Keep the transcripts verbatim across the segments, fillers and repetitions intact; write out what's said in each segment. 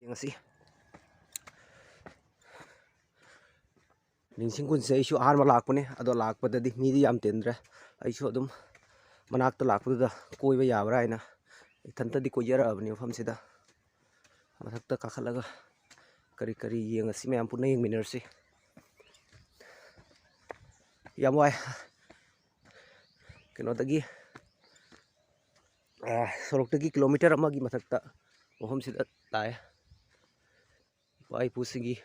ꯌꯦꯡꯉꯁꯤ꯫ ꯅꯤꯡꯁꯤꯡ ꯈꯨꯟꯁꯦ ꯑꯩꯁꯨ ꯑꯍꯥꯟꯕ ꯂꯥꯛꯄꯅꯦ, ꯑꯗꯣ ꯂꯥꯛꯄꯗꯗꯤ ꯃꯤꯗꯤ ꯌꯥꯝ ꯇꯤꯟꯗ꯭ꯔꯦ꯫ ꯑꯩꯁꯨ ꯑꯗꯨꯝ ꯃꯅꯥꯛꯇ ꯂꯥꯛꯄꯗꯨꯗ ꯀꯣꯏꯕ ꯌꯥꯕ꯭ꯔꯥ ꯍꯥꯏꯅ ꯏꯊꯟꯇꯗꯤ ꯀꯣꯏꯖꯔꯛꯑꯕꯅꯤ ꯃꯐꯝꯁꯤꯗ꯫ ꯃꯊꯛꯇ ꯀꯥꯈꯠꯂꯒ ꯀꯔꯤ ꯀꯔꯤ ꯌꯦꯡꯉꯁꯤ, ꯃꯌꯥꯝ ꯄꯨꯟꯅ ꯌꯦꯡꯃꯤꯟꯅꯔꯁꯤ꯫ ꯌꯥꯝ ꯋꯥꯏ꯫ ꯀꯩꯅꯣꯗꯒꯤ, ꯑ, ꯁꯣꯔꯣꯛꯇꯒꯤ ꯀꯤꯂꯣꯃꯤꯇꯔ ꯑꯃꯒꯤ ꯃꯊꯛꯇ ꯃꯐꯝꯁꯤꯗ ꯇꯥꯏ꯫ ꯏꯄꯥ ꯏꯄꯨꯁꯤꯡꯒꯤ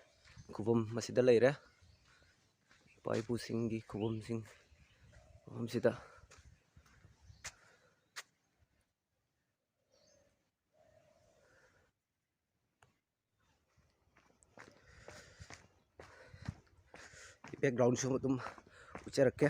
ꯈꯨꯕꯝ ꯃꯁꯤꯗ ꯂꯩꯔꯦ꯫ ꯏꯄꯥ ꯏꯄꯨꯁꯤꯡꯒꯤ ꯈꯨꯕꯝꯁꯤꯡ ꯃꯐꯝꯁꯤꯗ꯫ Background ꯁꯨ ꯑꯗꯨꯝ ꯎꯠꯆꯔꯛꯀꯦ꯫